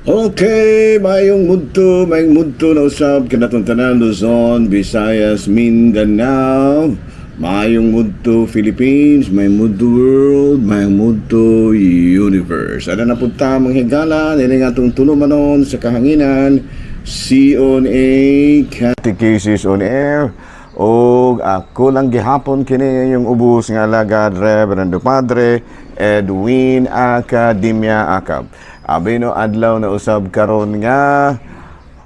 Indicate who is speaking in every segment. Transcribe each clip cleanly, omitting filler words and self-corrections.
Speaker 1: Okay, maayong mudto na usab kanatong tanan, Luzon, Visayas, Mindanao. Maayong mudto, Philippines, maayong mudto, world, maayong mudto, universe. Ano na punta, mga higala, nila nga atong tulumanon sa kahanginan, CONA Catechesis on Air. Og ako lang gihapon kini yung ubos nga alagad, Reverendo Padre Edwin Academia Acab. Abino adlaw na usab karon nga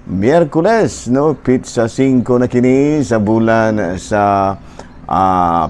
Speaker 1: Miyerkules, no, petsa 5 na kini sa bulan sa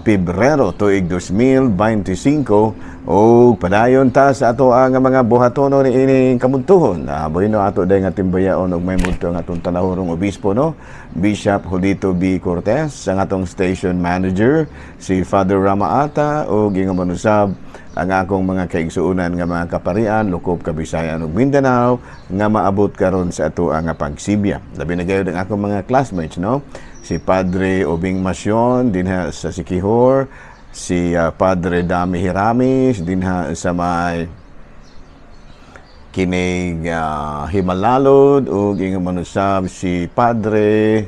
Speaker 1: Pebrero tuig 2025 o padayon ta sa ato ang mga buhatono ni ining kamuntuhon. Bueno, ato day nga timbayaon og may mudto ang atong talahurong obispo, no, Bishop Julito B. Cortez, ang atong station manager si Father Rama Ata ug ingon man usab ang akong mga kaigsuonan nga mga kaparian lukop Kabisayan ug Mindanao nga maabot karon sa ato ang pagsibya. Labi na gayud ang akong mga classmates, no, si Padre Obing Masyon dinha sa Siquijor, si Padre Dami Hiramis dinha sa may kinig Himalalod ug ingon man usab si Padre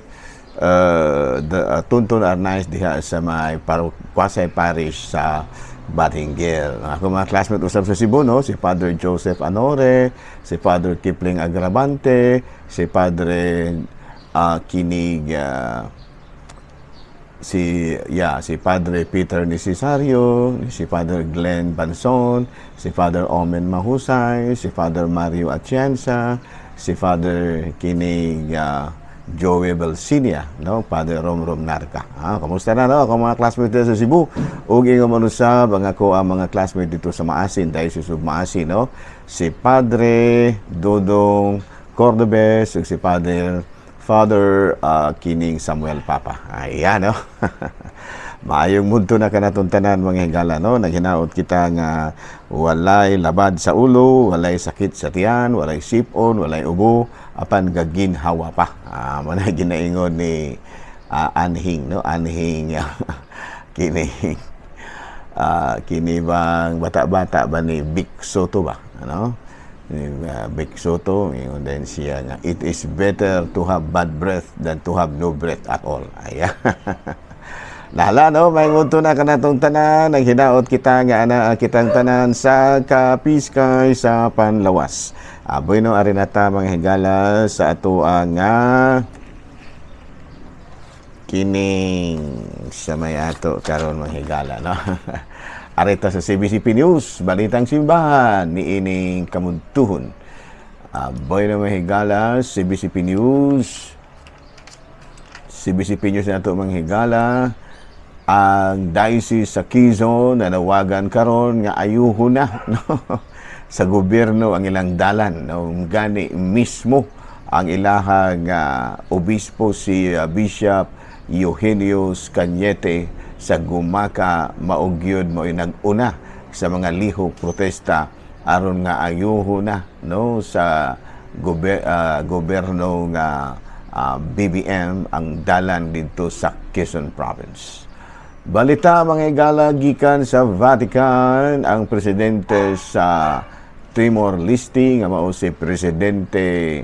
Speaker 1: Tunton Arnaiz diha sa may Quasi Parish sa Batinguel. Ang akong mga classmate usab sa Cebu, no, si Padre Joseph Anore, si Father Kipling Agravante, si Padre kinig si yeah, si Padre Peter Necesario, si Father Glenn Banson, si Father Omen Mahusay, si Father Mario Atienza, si Father kinig Joey Belsinia, no, Father Romrom Narca. Ah, kamusta na, no, akong mga classmates dito sa Cebu? Ug ingon man usab ang ako ang mga classmate dito sa Maasin, Diocese of Maasin, no. Si Padre Dodong Cordobes ug si Father kining Samuel Papa. Ayan, no? Maayong mudto na kanatong tanan, mga higala, no? Naghinaot kita nga walay labad sa ulo, walay sakit sa tiyan, walay sipon, walay ubo, apan gaginhawa pa. Ah, mao na ginaingon ni Anhing, no? Anhing kini kini bang bata-bata ba ni Vic Sotto ba, ano? Ni Vic Sotto, ingon din siya nga it is better to have bad breath than to have no breath at all. Ayan. Lala, no, may mudto na kanatong tanan, naghinaot kita nga ana kitang tanan sa kapiskay sa panlawas. Aboy no, ari na ta, mga higala, sa ato ang kining sa may ato karon, mga higala, no. Arita sa CBCP News, Balitang Simbahan ni ining kamuntuhon. Aboy no, mga higala, CBCP News. CBCP News na ato, mga higala, ang Diocese sa Quezon nanawagan karon nga ayuho na, no, sa gobyerno ang ilang dalan, no, gani mismo ang ilahang obispo, si Bishop Eugenio Cañete sa Gumaca, mao gyud mo'y nag-una sa mga lihok protesta aron nga ayuho na, no, sa gobyerno nga BBM ang dalan dito sa Quezon Province. Balita, mga higala, gikan sa Vatican, ang presidente sa Timor-Leste nga mao si Presidente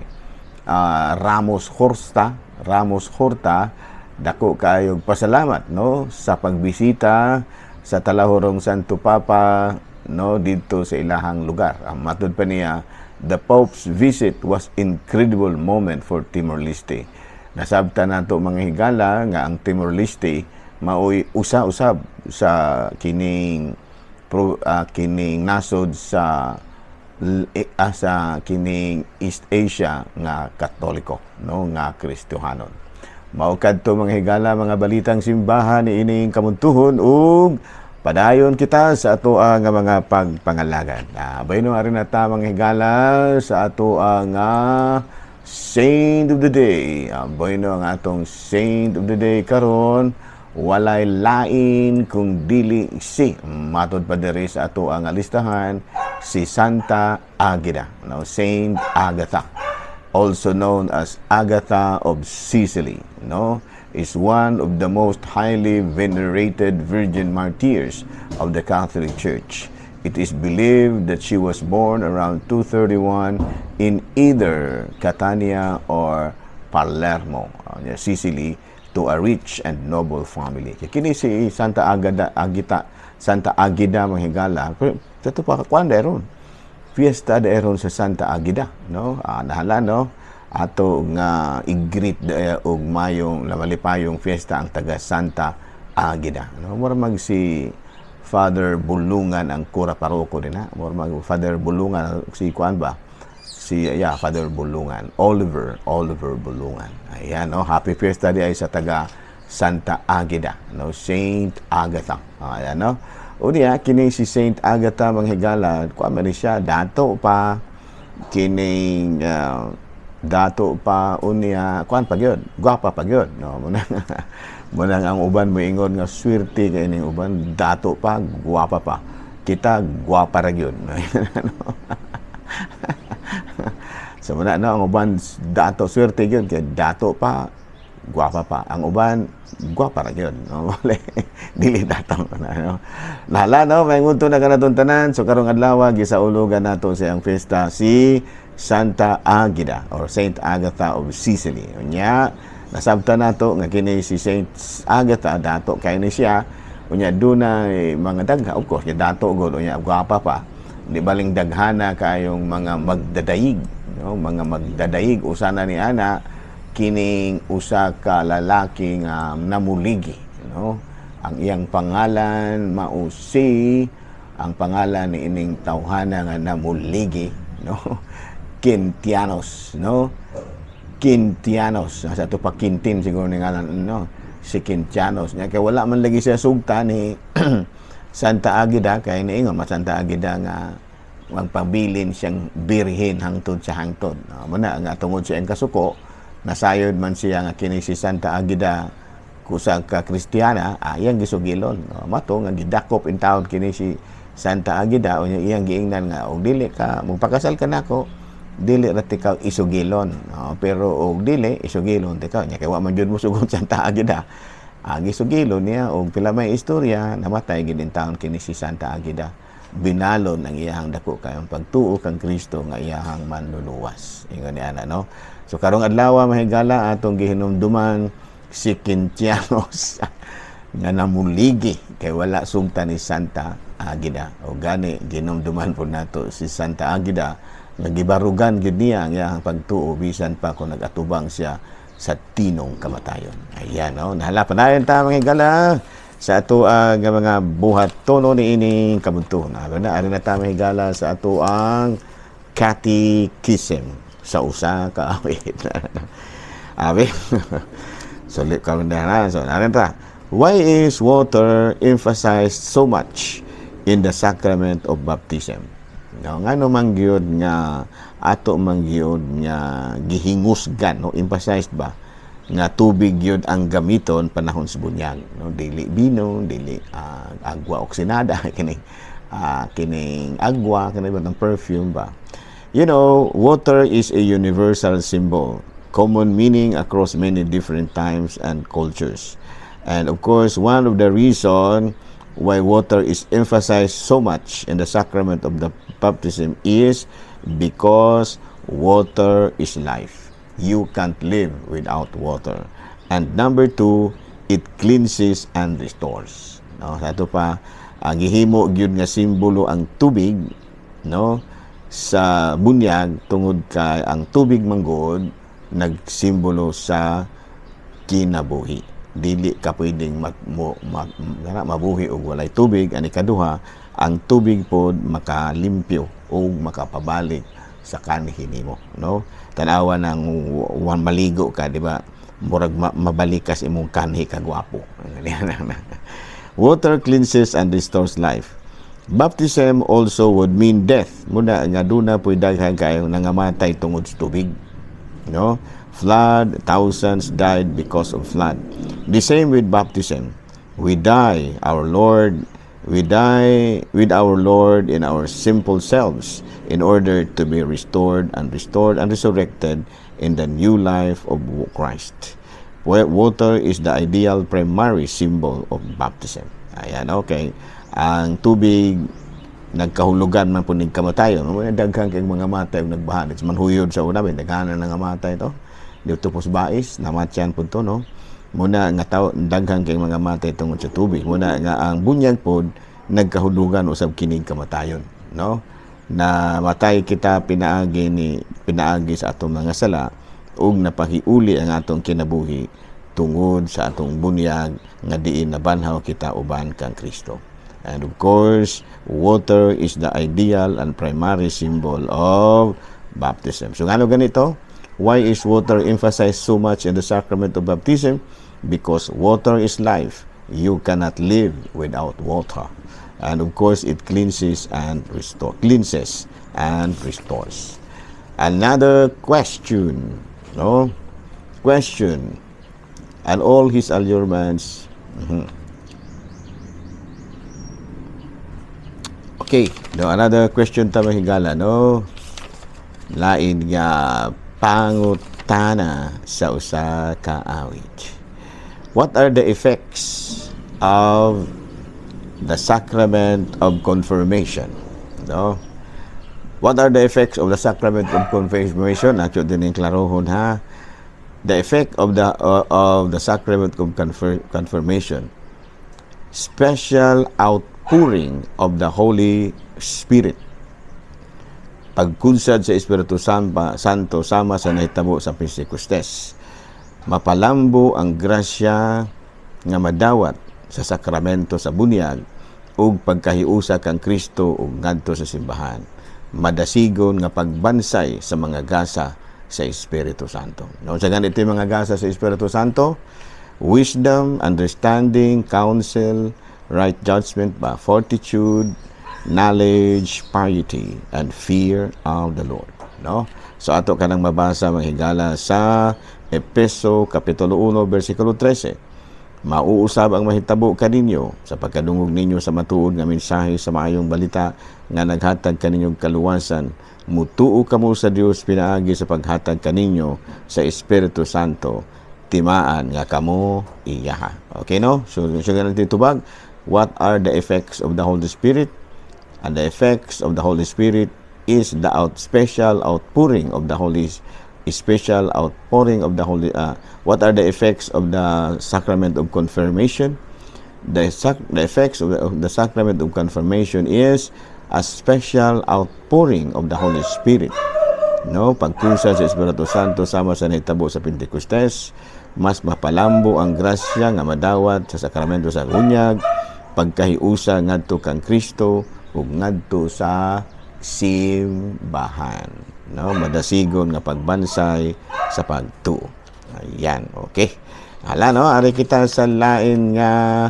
Speaker 1: Ramos Horta, Ramos Horta, dako kaayog pasalamat, no, sa pagbisita sa Talahurong Santo Papa, no, didto sa ilahang lugar. Ang matud pa niya, the Pope's visit was incredible moment for Timor-Leste. Nasabtan nato, mga higala, nga ang Timor-Leste maoy usa-usab sa kining nasod sa kining East Asia nga Katoliko, no, nga Kristohanon. Mao kadto, mga higala, mga balitang simbahan ni ining kamuntuhon ug padayon kita sa ato nga mga pagpangalagan. Bayno ari na ta, mga higala, sa ato nga Saint of the Day. Bueno, ang atong Saint of the Day karon walay lain kung dili si, matod pa diri sa ato ang listahan, si Santa Águeda, no, Saint Agatha, also known as Agatha of Sicily, no, is one of the most highly venerated virgin martyrs of the Catholic Church. It is believed that she was born around 231 in either Catania or Palermo, Sicily, to a rich and noble family. Kaya kini si Santa Agada, Agita, Santa Agida, mga higala, pero ito pa kuan ron. Fiesta ron sa Santa Agida, no? Ah, nahala, no? Ato nga i-greet og mayong lamalipayong fiesta ang taga Santa Agida. No? Mura mag si Father Bulungan ang kura paroko din ha. Mura mag Father Bulungan si kuan ba? Si, yeah, Father Bulungan, Oliver, Oliver Bulungan. Ayan, no, happy fiesta di ay sa taga Santa Agida, no, Saint Agatha. Ayan, no. Unya kini si Saint Agatha, mga higala, kuan man ni siya, dato pa kining dato pa, unya kuan pa gyud, gwapa pa gyud, no. Muna ang uban moingon nga swerte kay ning uban, dato pa, gwapa pa. Kita gwapa ra gyud. No? So muna, no, ang uban dato, swerte gyud kay dato pa, gwapa pa. Ang uban gwapa ra gyud, no. Dili dato na, no. Nahala, no, may ngunto na kanatong tanan. So karong adlaw gisaulugan nato sa iyang fiesta si Santa Agida or Saint Agatha of Sicily. Unya nasabtan nato nga kini si Saint Agatha, dato kay ni siya. Unya dunay mga dagha, of course, dato gud, unya gwapa pa. Di baling daghana kayong mga magdadayig, no, mga magdadayig. Usa na ni ana kining usa ka lalaki nga namuligi, no. Ang iyang pangalan mao si, ang pangalan ni ining tawhana nga namuligi, no, Quintianos, no. Quintianos sa ato pa, Quintin siguro ni ngalan, no, si Quintianos nya kay wala man lagi siya sugta ni Santa Agida kay niingon man Santa Agida nga magpabilin siyang birhen hangtod sa hangtod. No, muna nga tungod sa iyang kasuko, nasayod man siya nga kini si Santa Agida kusa ka Kristiyana, iyang gisugilon. No, mato nga gidakop in taon kini si Santa Agida, unya iyang giingnan nga og dili ka magpakasal ka nako, dili ra ikaw isugilon. No, pero og dili isugilon tika nya kay wa man jud mo sugot Santa Agida. Gisugilon niya og pila may istorya, namatay gid in taon kini si Santa Agida. Binalon ang iyahang dako kayong pagtuo kang Kristo nga iyahang manluluwas. Ingon ni ana, no. So karong adlaw, mahigala, atong gihinumduman si Quintianos nga namuligi kay wala sugta ni Santa Agida. O gani ginumduman po nato si Santa Agida nga gibarugan gid niya ang iyahang pagtuo bisan pa kung nag-atubang siya sa tinong kamatayon. Ayan, no? Nahala pa na ta, mga higala, sa ato ang mga buhatono ni ining kabunto. Na, na, ari na ta, mga higala, sa ato ang catechism sa usa ka awit. Abi. So, kami na. So, narin ta. Why is water emphasized so much in the sacrament of baptism? No, ngano man gyud nga ato man gyud nga gihingusgan, no, emphasized ba nga tubig gyud ang gamiton panahon sa bunyag, no, dili bino, dili agwa oksinada, kining kining agwa kini ba ng perfume ba? Water is a universal symbol, common meaning across many different times and cultures. And of course, one of the reason why water is emphasized so much in the sacrament of the baptism is because water is life. You can't live without water. And number two, it cleanses and restores. No, sa ato pa, ang gihimo gyud nga simbolo ang tubig, no, sa bunyag tungod kay ang tubig manggod nagsimbolo sa kinabuhi. Dili ka pwedeng mabuhi og walay tubig. Ani kaduha, ang tubig pod makalimpyo o makapabalik sa kanhi nimo, no. Tanawa nang wan maligo ka, di ba, murag mabalik ka sa imong kanhi kagwapo. Water cleanses and restores life. Baptism also would mean death. Muna nga duna po'y daghan kayo nangamatay tungod sa tubig, no. Flood, thousands died because of flood. The same with baptism. We die with our Lord in our simple selves in order to be restored and restored and resurrected in the new life of Christ. Water is the ideal primary symbol of baptism. Ayan, okay. Ang tubig Nagkahulugan man pud ning kamatayon. Mo daghan kay mga matay ug nagbaha. Manhuyod sa una, daghan na nga matay to. Dito po sa Bais, namatyan pud to, no? Muna nga tao, daghan kay mga matay tungod sa tubig. Muna nga ang bunyag pod nagkahulugan usab kining kamatayon, no? Na matay kita pinaagi sa atong mga sala ug napahiuli ang atong kinabuhi tungod sa atong bunyag nga diin nabanhaw kita uban kang Kristo. And of course, water is the ideal and primary symbol of baptism. So ngano ganito? Why is water emphasized so much in the sacrament of baptism? Because water is life. You cannot live without water. And of course, it cleanses and restores. Another question, no? Question. And all his allurements. Okay, no, another question ta, mga higala, no? Lain nga pangutana sa usa ka awit. What are the effects of the sacrament of confirmation? No? What are the effects of the sacrament of confirmation? Ato din yung klarohon ha. The effect of the sacrament of confirmation. Special outpouring of the Holy Spirit. Pagkunsad sa Espiritu Santo sama sa nahitabo sa Pentecostes. Mapalambo ang grasya nga madawat sa sakramento sa bunyag ug pagkahiusa kang Kristo ug ngadto sa simbahan. Madasigon nga pagbansay sa mga gasa sa Espiritu Santo. No, sa ganito yung mga gasa sa Espiritu Santo: wisdom, understanding, counsel, right judgment ba, fortitude, knowledge, piety, and fear of the Lord. No? So ato kanang mabasa, mga higala, sa Epeso Kapitulo 1 versikulo 13. Mauusab ang mahitabo kaninyo sa pagkadungog ninyo sa matuod nga mensahe sa maayong balita nga naghatag kaninyong kaluwasan. Mutuo kamo sa Dios pinaagi sa paghatag kaninyo sa Espiritu Santo timaan nga kamo iyaha. Okay, no? So ganun tubag. What are the effects of the Holy Spirit? And the effects of the Holy Spirit is the out special outpouring of the Holy special outpouring of the Holy what are the effects of the sacrament of confirmation? The effects of the sacrament of confirmation is a special outpouring of the Holy Spirit, no? Pagkusa sa Espiritu Santo sama sa nahitabo sa Pentecostes, mas mapalambo ang grasya nga madawat sa sakramento sa bunyag, pagkahiusa ngadto kang Kristo ug ngadto sa simbahan, no? Madasigon nga pagbansay sa pagtuo. Ayan, okay. Hala, no, ari kita sa lain nga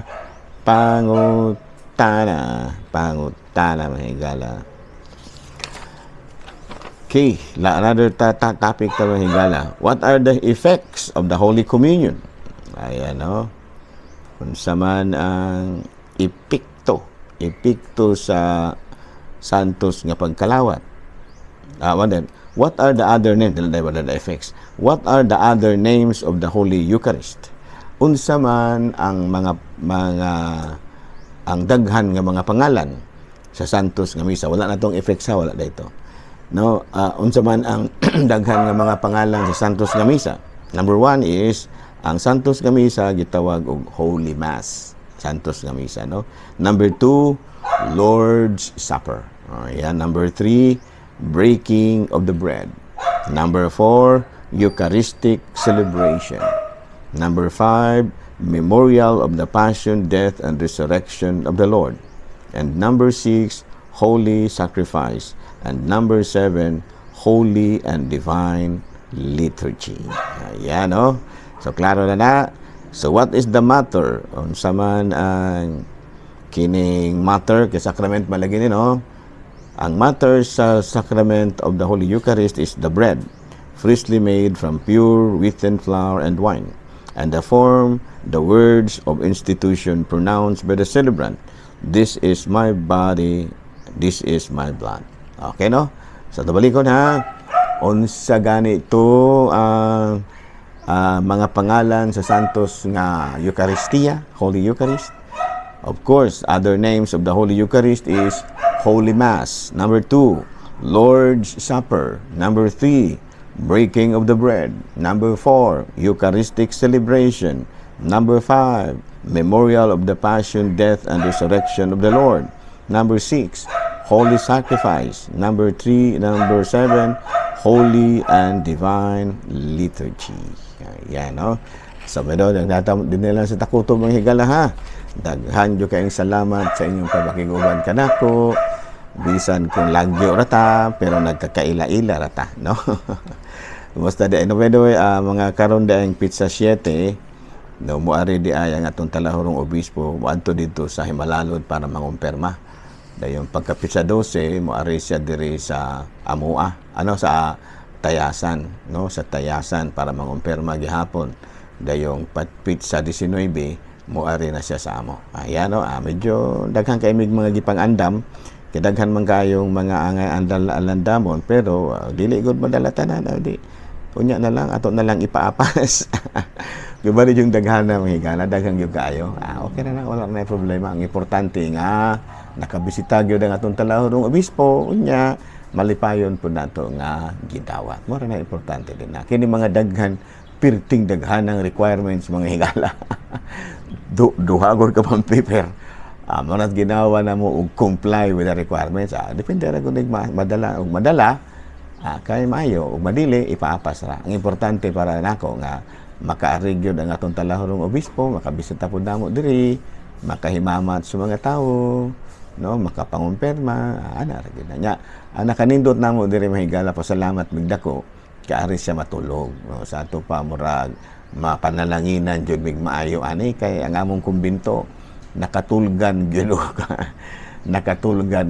Speaker 1: pangutana, pangutana, mga higala. Okay, another topic ta, mga higala. What are the effects of the Holy Communion? Ayan, no. Unsa man ang epekto sa santos nga pagkalawat? What then? What are the other names? What are the effects? What are the other names of the Holy Eucharist? Unsa man ang mga ang daghan nga mga pangalan sa santos nga misa? Wala na tong effects ha, wala dito. No, unsa man ang daghan nga mga pangalan sa santos nga misa? Number one is ang santos nga misa gitawag og Holy Mass. Santos nga misa, no? Number two, Lord's Supper. Oh, yan. Number three, breaking of the bread. Number four, Eucharistic celebration. Number five, memorial of the passion, death, and resurrection of the Lord. And number six, holy sacrifice. And number seven, holy and divine liturgy. Ayan, no? So, klaro na na. So, what is the matter? Unsa man ang kining matter, kay sacrament malagi ni, no? Ang matter sa sacrament of the Holy Eucharist is the bread, freshly made from pure wheaten flour and wine, and the form, the words of institution pronounced by the celebrant. "This is my body, this is my blood." Okay, no? So, tabalikon ha. Unsa gani to ang mga pangalan sa santos nga Eucharistia, Holy Eucharist? Of course, other names of the Holy Eucharist is Holy Mass. Number 2, Lord's Supper. Number 3, breaking of the bread. Number 4, Eucharistic celebration. Number 5, memorial of the passion, death, and resurrection of the Lord. Number 6, holy sacrifice. Number 3, number 7, holy and divine liturgy. Ayan, no? So, medyo, nagtatam din nila sa takuto, mga higala, ha. Daghan jud kayong salamat sa inyong pagpakig-uban kanako. Bisan kung lagyo rata, pero nagkakaila-ila rata, no? Basta di, no, by the way, mga karon di ang petsa 7, no, muari di ay ang atong talahurong obispo muadto dito sa Jimalalud para mangumpirma. Dayon pagka petsa 12, muari siya diri sa Amua, ano, sa Tayasan, no, sa Tayasan para mangumpirma gihapon. Dayong petsa 19, muari na siya sa amo. Ayan, no, medyo daghan kay mig mga gipang-andam. Kay daghan man kayong mga angay andal alandamon, pero dili gud madala tanan, di unya na lang ato na lang ipaapas. Di ba yung daghan na, mga higala, daghan gyud kaayo. Okay na na, wala na problema. Ang importante nga nakabisita gyud ang atong talahurong obispo, unya malipayon po nato nga gidawat. Mao na importante din na. Kini mga daghan, pirting daghan ang requirements, mga higala. Duha gud ka pang paper. Mo na't ginawa na mo og comply with the requirements. Depende ra kung madala og madala, kay maayo, ug madili, ipaapas ra. Ang importante para nako nga makaari gyud ang atong talahurong obispo, makabisita pud namo diri, makahimamat sa mga tawo, no, makapangumpirma, ana ra gyud na. Nya, ang nakanindot namo diri, mahigala, pasalamat mig dako kaari siya matulog, no? Sa ato pa murag mapanalanginan jud mig maayo ani kay ang among kumbinto nakatulgan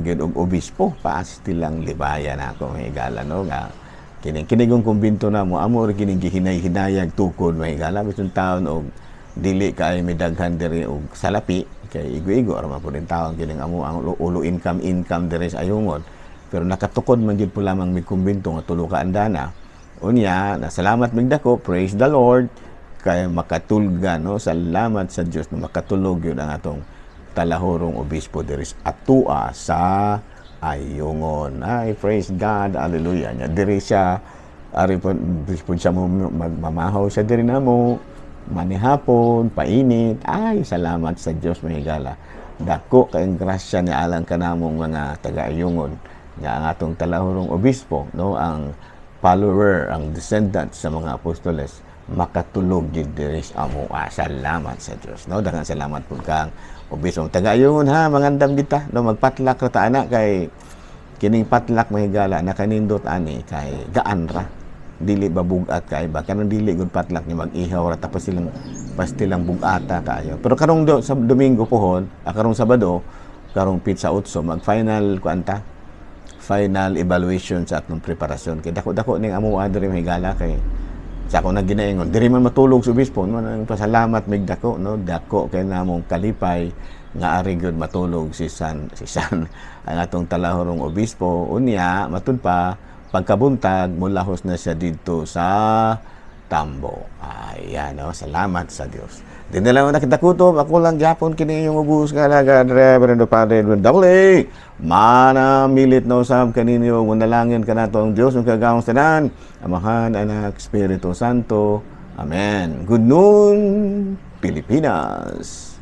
Speaker 1: gyud og obispo. Pastilang libayan ako, mahigala, no, nga kining kinigong kumbinto namo, amo ra kining gihinay-hinayag tukod, mahigala, bisan taon og dili kay midaghan diri og salapi kay igo-igo ra man pud taon kining amo ang ulo income income diri sa Ayungon, pero nakatukod man gyud po lamang mig kumbinto nga tulo ka andana. Unya na salamat mig dako, praise the Lord kay makatulga, no? Salamat sa Dios na makatulog yun ang atong talahurong obispo diri sa atua sa Ayungon. Ay, praise God, hallelujah. Nya diri siya ari po, po siya mo magmamahaw siya diri namo manihapon painit. Ay, salamat sa Dios, mahigala. Dako kay grasya ni alang kanamong mga taga-Ayungon nga ang atong talahurong obispo, no, ang follower, ang descendant sa mga apostoles, makatulog gid diri sa amo. Salamat sa Dios, no? Daghang salamat pud kang obispo. Taga-Ayungon ha, mangandam kita, no? Magpatlak ra ta ana kay kining patlak, mahigala, nakanindot ani kay gaan ra, dili ba bugat kay ba kanang dili gud patlak ni mag-ihaw ra tapos silang pastilang bugata kaayo. Pero karong sa Domingo pohon, karong Sabado, karong petsa 8, mag final kuanta, final evaluation sa atong preparasyon kay dako-dako ning amo diri, mahigala, kay sa ako nang ginaingon diri man matulog sa obispo, no? Nang pasalamat mig dako, no? Dako kay namong kalipay nga ari gyud matulog si San ang atong talahurong obispo. Unya matud pa pagkabuntag mulahos na siya didto sa Tambo. Ayan, no? Salamat sa Dios. Di na lang nakita kutob, ako lang gyapon kini yung ubus nga alagad, Reverendo Padre Edwin Double A. Mana milit na usab kaninyo, manalangin kanato ang Dios ng kagawang tanan, Amahan, Anak, Espiritu Santo. Amen. Good noon, Pilipinas.